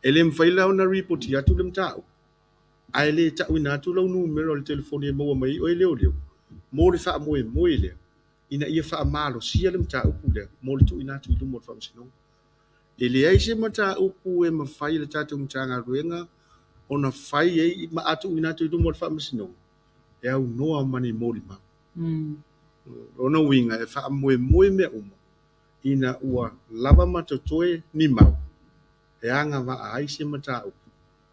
E le mafai la ona ripoti atu le mataupu, ae le tauina atu lau numera o le telefoni e maua mai ai oe leoleo mo le faamoemoe lea, ina ia faamalosia le mataupu lea mo le tuuina atu i luma o le Faamasinoga. E leai se mataupu e mafai e le tatou Matagaluega ona fai ai ma atuuina atu i luma o le Faamasinoga e aunoa ma ni molimau. Lona uiga e faamoemoe mea uma ina ua lava ma totoe ni mau e agavaa ai se mataupu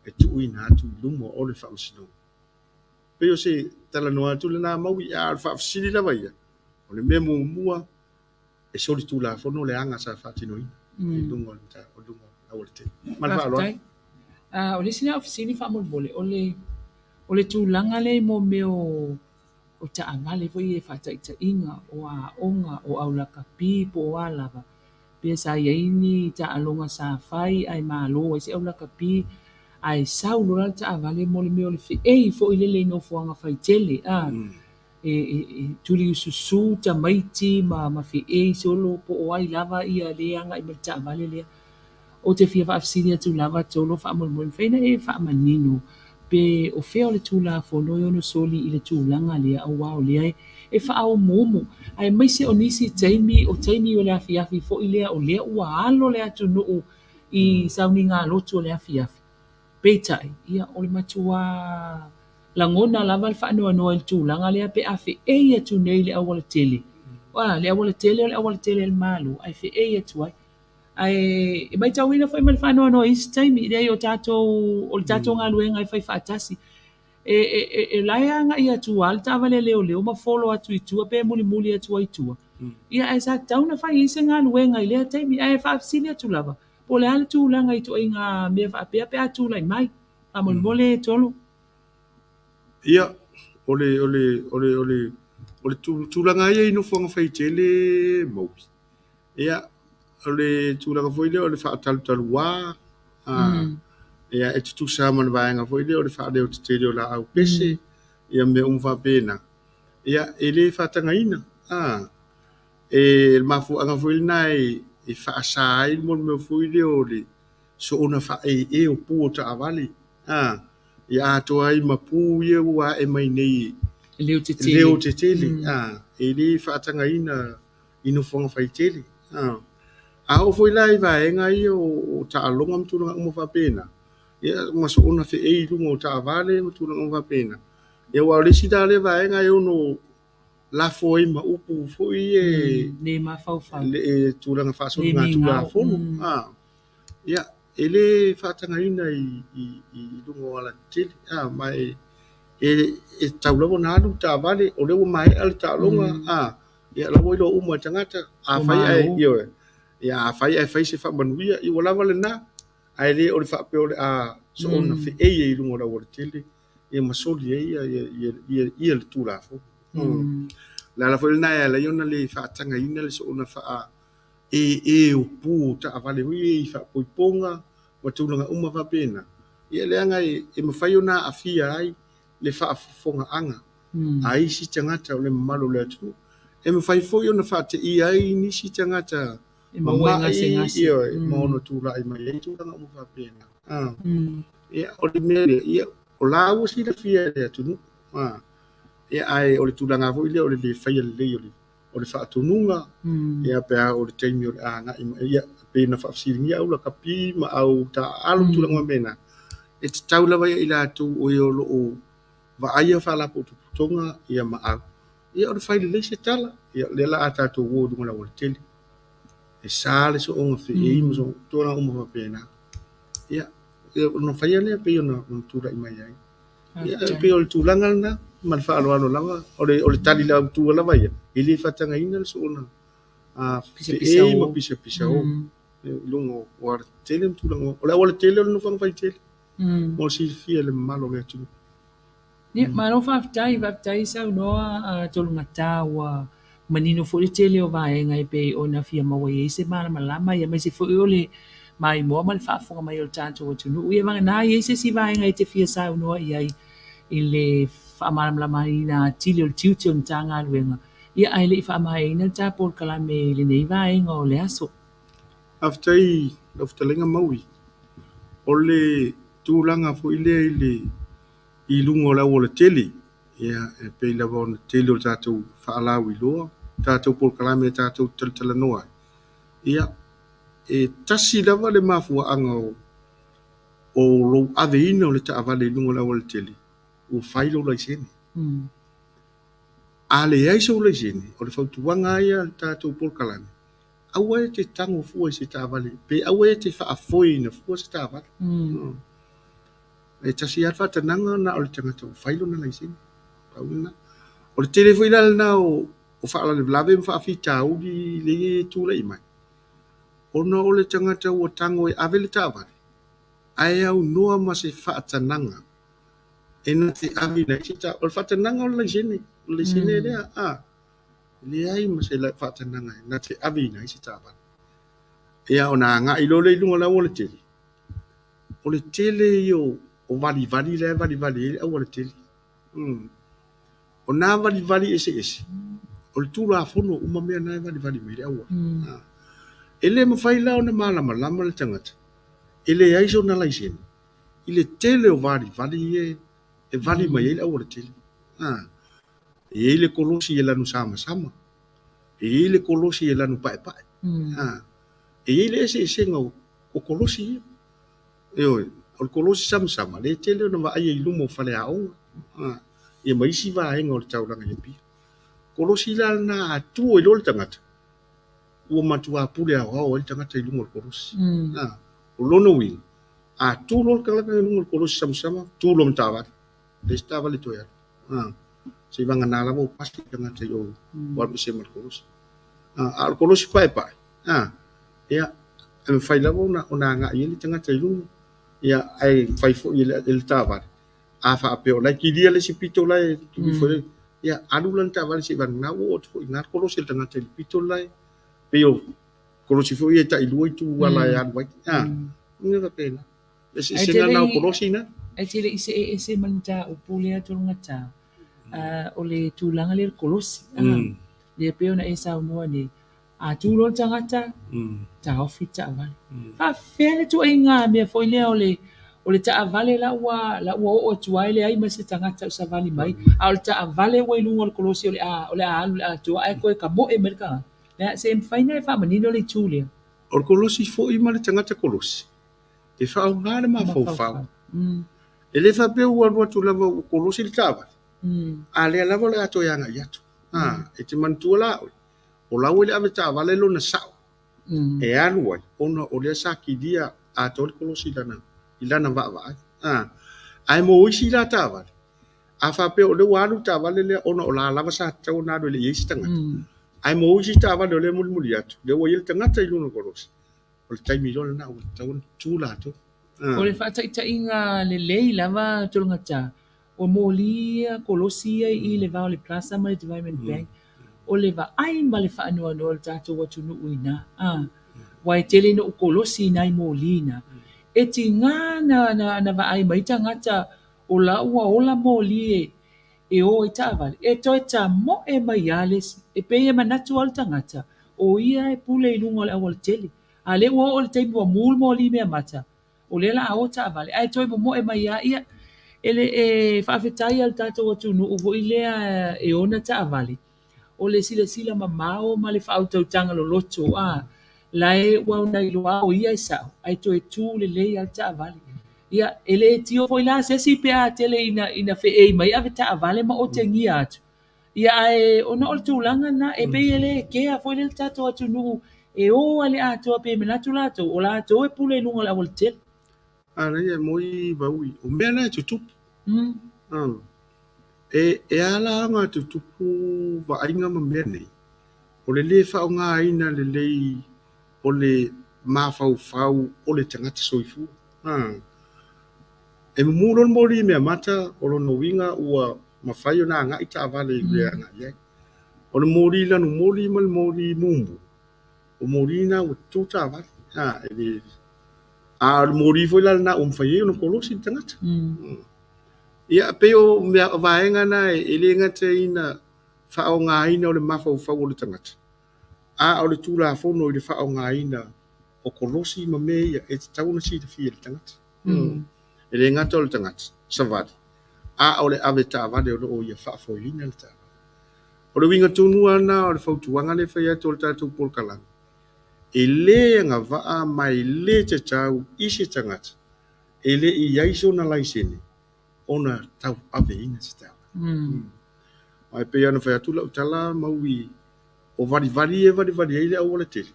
e tuuina atu i luma o le Faamasinoga. Pei o se talanoa atu lena Maui, a o le faafesili lava ia, o le mea muamua e solitulafono le aga sa faatinoina i luga o le aualatele. Ma le faaaloalo. O le isi lea fesili faamolemole, o le tulaga lea i mea o taavale foi e faataitaiga, o aoga, o aulakapi po o a lava, pe sa i ai ni taaloga sa fai ae malo ai se aulakapi, ae sau loa le taavale mo le mea o le feei foi lele i nofoaga faitele, e tuliususu tamaiti ma feei solo po o ai lava ia le agai mai le taavale lea. O te fia faafesili atu lava Tolo faamolemole, mafai ona e faamanino pe o fea o le Tulafono e ono soli i le tulaga lea, aua o lea e faaumuumu, aemaise o nisi taimi o taimi o le afiafi foi lea, o lea ua alo le atunuu i sauniga lotu o le afiafi. Peitai, ia o le matua lagona lava le faanoanoa i le tulaga lea pe a feei atu nei le aualatele. Le aualatele o le aualatele a le Malo, ae feei atu ai. Ae e matauina foi ma le faanoanoa i isi taimi, leai o tatou, o le tatou galuega e fai faatasi. E la e agai atu lava le taavale leoleo ma folo atu i tua pe mulimuli atu ai i tua. Ia ae sa tatau ona fai ai se galuega i lea taimi, ae faafesili atu lava, po o le a le tulaga i ituaiga mea faapea pe a tulai mai. Faamolemole Tolo. Ia, O le o le o le o le o le tulaga ia i nofoaga faitele maui. Ia, o le tulaga foi lea o le faatalutalua, ia e tutusa ma le vaega foi lea o le faaleotetele o laau pese, ia mea uma faapena. Ia, e le faatagaina. E le mafuaaga foi lena e faasa ai le mea foi lea o le soona faaee o pu o taavale. Ia atoa ai ma pu ia ua ae mai nei leo tetele. E le faatagaina i nofoaga faitele. A oo foi la i vaega ia o taaloga ma tulaga uma faapena, ia ma soona feei i luga o taavale ma tulaga uma faapena. Ia aua o le isi la lea vaega e ono lafo ai ma upu foi e le mafaufau le tulaga faasoligatulafono. Ia, e le faatagaina i luga o alatetele, ma e tatau lava ona alu le taavale, o lea ua maea le taaloga, ia la ua iloa uma e tagata. Afai ae, ioe, ia afai ae fai se faamanuia, ia ua lava lena, ae le o le faapea o le a soona feei ai i luga o le aualatele, ia ma soli ai ia le Tulafono. O le ala foi lena e ala ai ona le faatagaina le soona faaee o pu o taavale foi ia i faaipoipoga ma tulaga uma faapena. Ia leaga e mafai ona aafia ai le faafofogaaga a isi tagata o le mamalu o le atunuu. E mafai foi ona faateia ai nisi tagata e maua gasegase ma ono tulai mai ai tulaga uma faapena. Ia, o le mea lea, ia, o la ua silafia e le atunuu. Ia, ae o le tulaga foi lea o le le faia lelei o le faatonuga, ia pe a o le taimi o le agai mai, ia, pei ona faafesiligia au lakapi ma au taaalo tulaga faapena. E tatau lava ia i latou o e o lo o vaaia faalapotopotoga ia ma au. Ia o le fai lelei se tala, ia lea la a tatou o i luga o le aualatele. E sa le sooga feei ma tulaga uma faapena. Ia, ona faia lea pei ona tulai mai ai. Ia, pei o le tulaga lena ma le faaaloalo lava, o le tali lautua lava ia, e le faatagaina le soona feei ma pisapisao i luga o alatetele ma tulaga. O le aualatele o le nofoaga faitele mo le silafia e le mamalu o le atunuu. Ia, malo faafetai, faafetai saunoa Tologata ua manino foi le tele o vaega e pei ona fia maua i ai se malamalama, ia aemaise foi o le maimoa ma le faafofoga mai o le tatou atunuu. Ia vagana i ai se isi vaega e te fia saunoa i ai i le faamalamalamaina atili o le tiute o le Matagaluega, ia ae le i faamaeaina le ta polokalame i lenei vaega o le aso. Faafetai lau fetalaiga Maui. O le tulaga foi lea i luga o le aualatele, ia, e pei lava ona tele o tatou faalauiloa, tatou polokalame tatou talatalanoa ai. Ia, e tasi lava le mafuaaga o lou aveina o le taavale i luga o le aualatele, ua fai lou laisene. A leai sou laisene, o le fautuaga ia a le tatou polokalame, aua e te tago fua i se taavale, pe aua e te faafoeina fua se taavale. E tasi lava le faatanaga na o le tagata ua fai lona laisene. Pau lena. O le tele foi la lena o faalavelave ma faafitauli lea e tulai mai, ona o le tagata ua tago e ave le taavale, ae aunoa ma se faatanaga e na te ave i se taavale. O le faatanaga o le laisene, o le laisene lea, leai ma se faatanaga e na te ave i se taavale. Ia ona agai loa lea i luga o le aualatele, o le tele ia o valivali lea e valivali ai le aualatele. O nā valivali eseese, o le Tulafono uma mea na e valivali mai le auala. E le mafai la ona malamalama le tagata, e leai sona laisene, i le tele o valivali e vali mai ai le aualatele. E i ai le kolosi e lanu samasama, e i ai le kolosi e lanu paepae. E i ai le eseesega o kolosi ia. Ioe, o le kolosi samasama, le tele ona vaaia i luma o faleaoga, ia ma isi vaega o le taulaga i Apia. Kolosi la lena a tu ai loa le tagata, ua matua pule aoao ai le tagata i luga o le kolosi. O lona uiga, a tu loa le tagata i luga o le kolosi samasama, tu loa ma taavale. Le se taavale toe alu. Se i vagana lava o pasi le tagata i o alu ese ma le kolosi. A o le kolosi paepae, ia, e mafai lava ona agai ai le tagata i luga, ia, ae mafai foi e le taavale A faapea o la e kilia le isi pito la e tuu ifo i ai, ia alu lana taavale seivagana ua oo atu foi i ina le kolosi a le tagata i le pito la e pei o kolosi foi ia e tailua itu ala e alu ai. Mea faapena. Le eseesega lena o kolosi na. Ae te le i see ese ma le mataupu lea Tologata, o le tulaga lea i le kolosi. Lea pei ona e saunoa nei, a tu loa le tagata, taofi le taavale. Faapefea le ituaiga mea foi lea o le o le taavale la ua la ua oo atu ai leai ma se tagata o savali mai, a o le taavale ua i luga o le kolosi o le a o le a alu i le atoa ae toe tamoe mai le tagata. Le se mafai ona e faamanino le itu lea? O le kolosi foi ma le tagata kolosi, e faaaoga le mafaufau. E le faapea ua alu atu lava ua kolosi le taavale, a lea lava o le a toe agai atu. E te manatua la oe, o la ua i le avetaavale lona sao e alu ai, ona o lea sa kilia atoa le kolosi i lana vaavaai. Ae mo isi la taavale, a faapea o lea ua alu le taavale lea ona o la lava sa tatau ona alu e le i i ai se tagata. Ae mo isi taavale o lea e mulimuli atu, lea ua i ai le tagata i luga o le kolosi, o le taimi loa lena ua tatau ona tu latou. O le faataitaiga lelei lava Tologata, o moli ia kolosi ia i le va o le Plaza ma le Development Bank, o le vaai ma le faanoanoa o le tatou atunuu i ina. Aua e tele ina ou kolosi i nai moli na. E tiga na vaai mai tagata o la ua ola moli e o ai taavale, e toe tamoe mai lava le isi. E pei e manatu lava le tagata, o ia e pule i luga o le aualatele. A o lea ua oo i le taimi ua mu le moli meamata, o lea o le a o taavale, ae toe momoe mai lava. Ia, e le e faafetai lava i le tatou atunuu foi lea e ona taavale, o le silasila mamao ma le faautautaga loloto, la e ua ona iloa o ia e sao, ae toe tu lelei lava le taavale. Ia, e le tio foi la se isi pe a tele ina feei mai avetaavale ma otegia atu. Ia, ae ona o le tulaga lena, e pei e le kea foi lea le tatou atunuu e o lava i le atoa pe manatu latou, o latou e pule i luga o le aualatele. A leai e moi Vaui, o mea na e tutupu. E ala ona tutupu vaaiga ma mea nei, o le lē faaaogaina lelei o le mafaufau o le tagata soifua. E mumu loa le moli meamata, o lona uiga ua mafai ona agai taavale i le agai ai. O le moli lanumoli ma le moli mumu, o moli na ua tutu taavale. A o le moli foi la lena ua mafai ai ona kolosi le tagata. Ia, pei o mea vaega na e le gata ina faaaogaina o le mafaufau o le tagata, a o le tulafono i le faaaogaina o kolosi ma mea ia e tatau ona silafia e le tagata. E le gata o le tagata savali, a o le avetaavale o lo o ia faafoeina le taavale. O le uiga tonu lava lena o le fautuaga lea e fai atu o le tatou polokalame, e lē agavaa ma e lē tatau i se tagata e le i i ai sona laisene ona tauaveina se taavale. Ae pei ona fai atu lau tala Maui, o valivali ia e valivali ai le aualatele,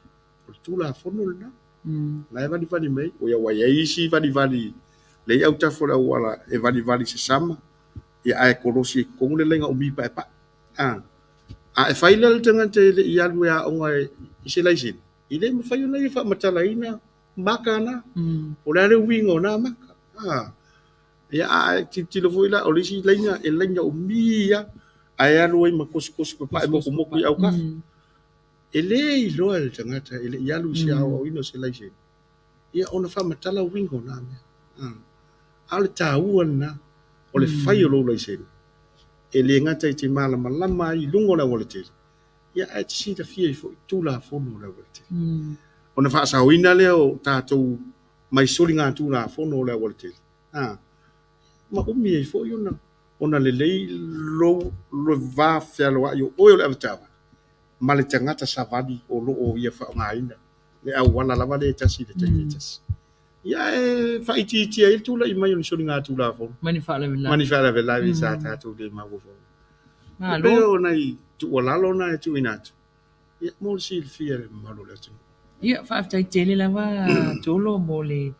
o le tulafono lena. La e valivali mai, o ia ua i ai isi valivali le i autafa o le auala e valivali sasama, ia ae kolosi i totonu le laina umi paepae. A e fai la le tagata e le i alu e aoga i se laisene, e le mafai ona ia faamatalaina maka na. O le a le uiga o na maka. Ia, a e tilotilo foi la, o le isi laina e laina umi lava, ae alu ai ma kosikosi papae motumotu i autafa. E le iloa e le tagata e le i alu i se aoaoina o se laisene, ia ona faamatala uiga o na mea. A o le taua lena, o le fai o lou laisene, e le gata i te malamalama ai i luga o le aualatele, ia ae te silafia ai foi tulafono o le aualatele. Ona faasaoina lea o tatou mai soligatulafono o le aualatele, ma umi ai foi ona lelei lou le va fealoai o oe o le avetaavale ma le tagata savali o lo o ia faaaogaina le auala lava lea e tasi i le taimi e tasi. Ia e faaitiitia ai le tulai mai o ni soligatulafono ma ni faalavelave. Ma ni faalavelave sa tatou le maua foi. E pei o nai tuualalo na e tuuina atu, ia mo le silafia e le mamalu o le atunuu. Ia, faafetai tele lava Tolo mo le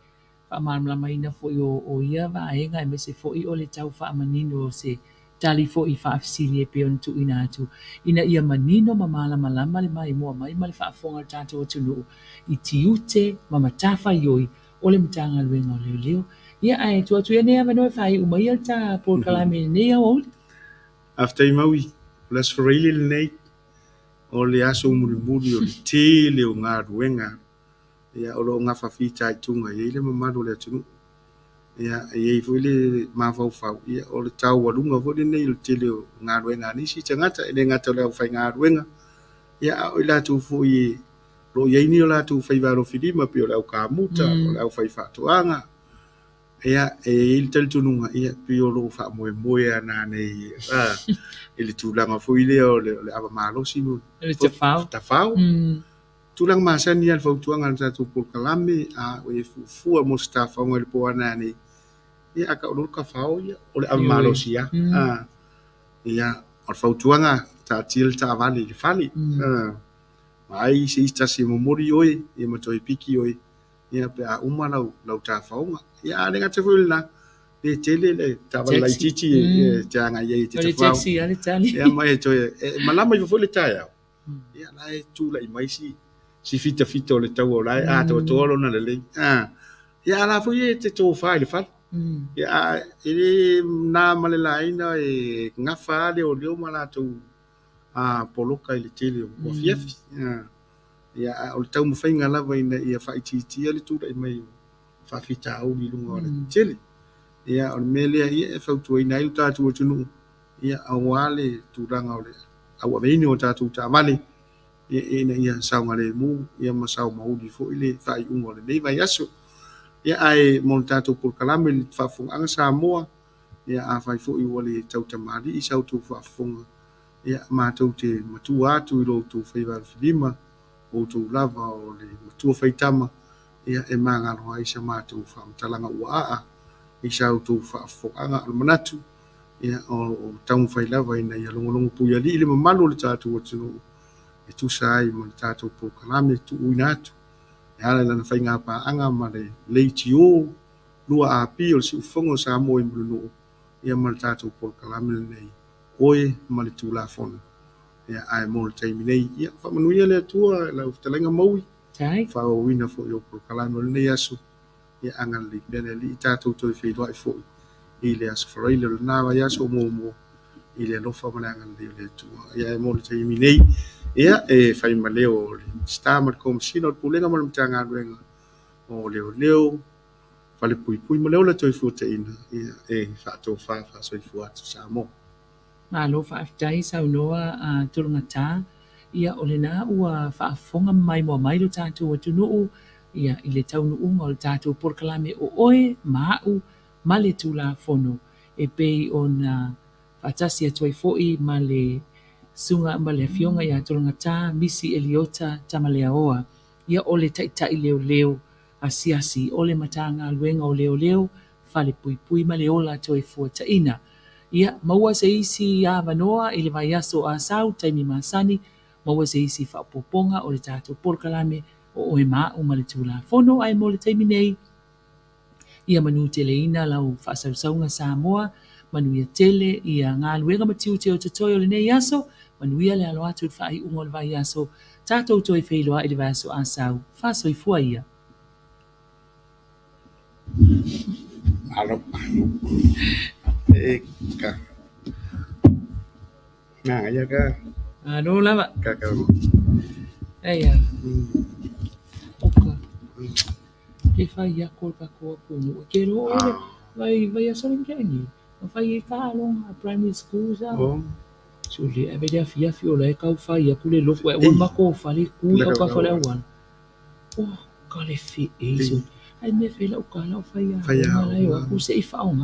faamalamalamaina foi o ia vaega, aemaise foi o le tau faamanino o se tali foi i faafesili e pei ona tuuina atu, ina ia manino ma malamalama le maimoa mai ma le faafofoga a le tatou atunuu i tiute ma matafaioi o le Matagaluega o Leoleo. Ia, ae tuu atu ia lenei avanoa e faaiu mai ai le ta polokalame i lenei aoauli. Faafetai Maui, o le Aso Faraile lenei, o le aso mulimuli o le tele o galuega ia, o lo o gafa fitaituga i ai le mamalu o le atunuu. Ia, e i ai foi le mafaufau, ia, o le taualuga foi lenei o le tele o galuega a nisi tagata, e le gata o le aufaigaluega, ia, a o i latou foi o lo o i ai ni o latou faiva alofilima, pei o le aukamuta, o le aufaifaatoaga. Ia, e i ai le talitonuga, ia, pei o lo o faamoemoe lava nanei i le tulaga foi lea o le ava malosi ma Le tafao. Tafao. Tulaga masani lava le fautuaga a le tatou polokalame, a o e fuafua mo se tafaoga i le po a nanei, ia, a tau loa le tafao, ia, o le ava malosi lava. Ia, o le fautuaga, taatia le taavale i le fale. Vaai se isi tasi e momoli oe, ia ma toe piki oe, ia pe a uma lau tafaoga. Ia, a le gata foi i lena, le tele le taavale laitiiti e te agai ai e te tafao. Taxi lava le tali. Ia, ma e toe e malama ifo foi le taeao. Ia, la e tulai mai si fitafita o le taua o la e atoatoa lona lelei. Ia, a la foi e te tofa i le fale. Ia, e le na ma le laina e gafa lava leoleo ma latou poloka i le tele o afiafi. Ia, o le taumafaiga lava ina ia faaitiitia le tulai mai o faafitauli i luga o le tele. Ia, o le mea lea ia, e fautuaina ai le tatou atunuu, ia, aua le tulaga o le auaveina o tatou taavale, ia, ina ia saogalemu, ia, ma saumauli foi le faaiuga o lenei vaiaso. Ia, ae mo le tatou polokalame i le faafofogaaga Samoa, ia, afai foi ua le tautamalii sa outou faafofoga, ia, matou te matua atu i lo outou faiva alofilima, outou lava o le matua faitama, ia, e magalo ai sa matou faamatalaga ua aa i sa outou faafofogaaga. O le manatu, ia, o taumafai lava ina ia logologo puialii le mamalu o le tatou atunuu e tusa ai ma le tatou polokalame tuuina atu e ala i lana faiga paaga ma le leitio 2AP o le Siufofoga o Samoa i Mulinuu, ia, ma le tatou polokalame lenei Oe ma le Tulafono. Ia, ae mo le taimi nei, ia, faamanuia le Atua lau fetalaiga Maui, faaauauina foi o polokalame o lenei aso, ia, agalelei pea le Alii, tatou toe feiloai foi i le Aso Faraile o lena vaiaso muamua i le alofa ma le agalelei o le Atua. Ia, e mo le taimi nei, ia, e fai ma leo o le Minisita ma le Komesina o le Pulega ma le Matagaluega o Leoleo, Falepuipui ma le Ola Toefuataiga, ia, e faatofa faasoifua atu Samoa. Malo faafetai saunoa a Tologata. Ia, o lena ua faafofoga ma maimoa mai lo tatou atunuu, ia, i le taunuuga o le tatou polokalame o Oe ma A'u ma le Tulafono, e pei ona faatasi atu ai foi ma le susuga ma le afioga ia Tologata Misi Eliota Tamaleaoa, ia, o le taitai leoleo asiasi o le Matagaluega o Leoleo, Falepuipui ma le Ola Toefuataiga. Ia, maua se isi avanoa i le vaiaso Asau taimi masani, maua se isi faaopoopoga o le tatou polokalame o Oe ma A'u ma le Tulafono. Ae mo le taimi nei, ia manuteleina lau faasausauga Samoa, manuia tele ia galuega ma tiute o totoe o lenei aso, manuia le alo atu i le faaiuga o le vaiaso, tatou toe feiloai i le vaiaso Asau, faasoifua ia. Alo. E ka. Nā, ia ka. Alo lava. Ka ka. Eia. Oka. Ke fai ako le tatou atunuu. Ke lo ole vai vai aso le ni. Fai e ka alonga primary school sa. Sule ave le afiafi o la e kau fai aku le loko e ua mako fale kui au ka fale au. Oh, ka le fi e so. Ai me fe lau ka lau fai a. Fai a. Aku se i whaonga.